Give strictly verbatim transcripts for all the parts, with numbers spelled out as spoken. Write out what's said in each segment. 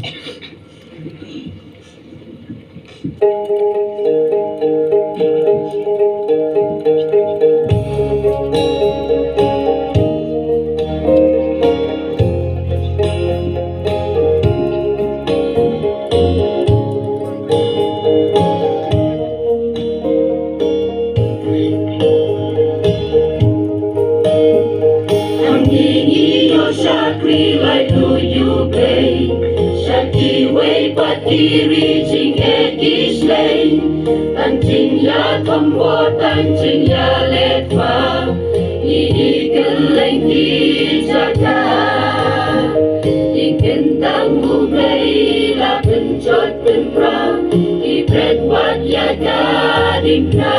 Ngi ngi ïoh shakri laitluid ïa U Blei sha kiwei pat ki ri jingeh ki shlei. Tang jingïathombor, tang jingïaleh bha, ngi kylleng ki jaka. Ngi kyntang U Blei la pynjot pynpra, ngi bret wat ïa ka diengphna.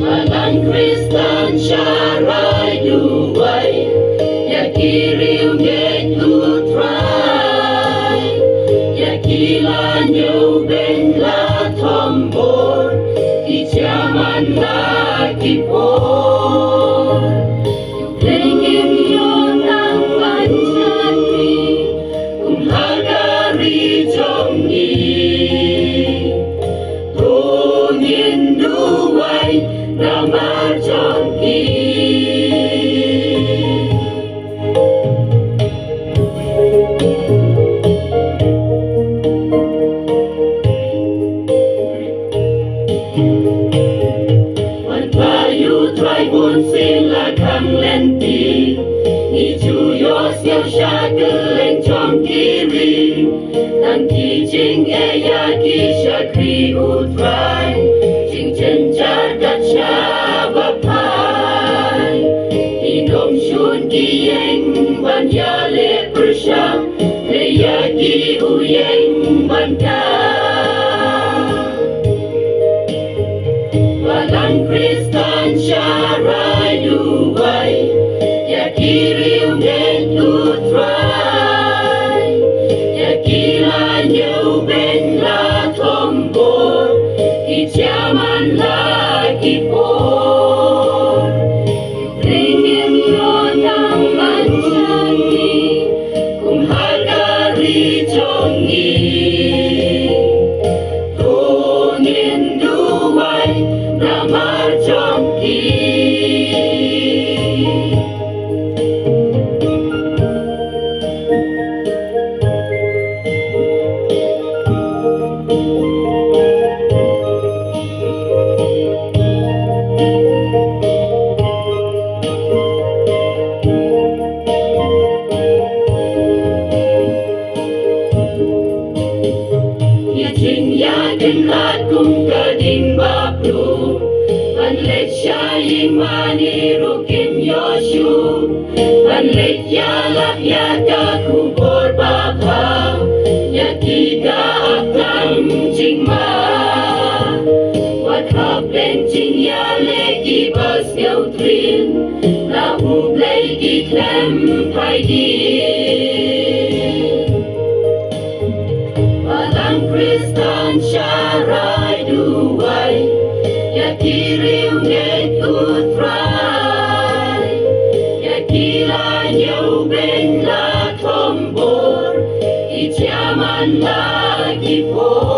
Balang Khristan Sharai duwai ïa ki riewngeit U Trai, ïa ki la ñiewbeiñ la thombor, ki chairman la ki por. Ïa U Blei ngin ïoh nang ban shakri kum ha ka ri jong ngi. To ngin duwai namar jong ki. Wan ba ïa U Trai bunsien la khang lynti. Ngi ju ïohsngew sha kylleng jong ki ri. Tang ki jingeh ïa ki shakri U Trai, jingjynjar kat shaba phai. Ki nongshun ki ïeng ban ïaleh pyrshah, hynrei ïa ki u ïeng ban kah. Balang Khristan Sharai duwai ïa ki riewngeit U Trai, ïa ki la ñiewbeiñ la thombor, ki chairman la ki por. Ring im ïoh nang ban shakri kum ha ka ri jong ngi. To ngin duwai namar jong ki. Ïa jingïakynad kum ka ding ba plu, ban leit sha ïing mane ruh kim ïoh shuh. Ban leit ïalap ïa ka khubor babha ïa ki ka aktang jingma. Wat hap len jingïaleh kiba sngewthrang, na U Blei ki khlem phai dien. Balang Khristan Sharai duwai ïa ki riewngeit U Trai, ïa ki la ñiewbeiñ la thombor, ki chairman la ki por.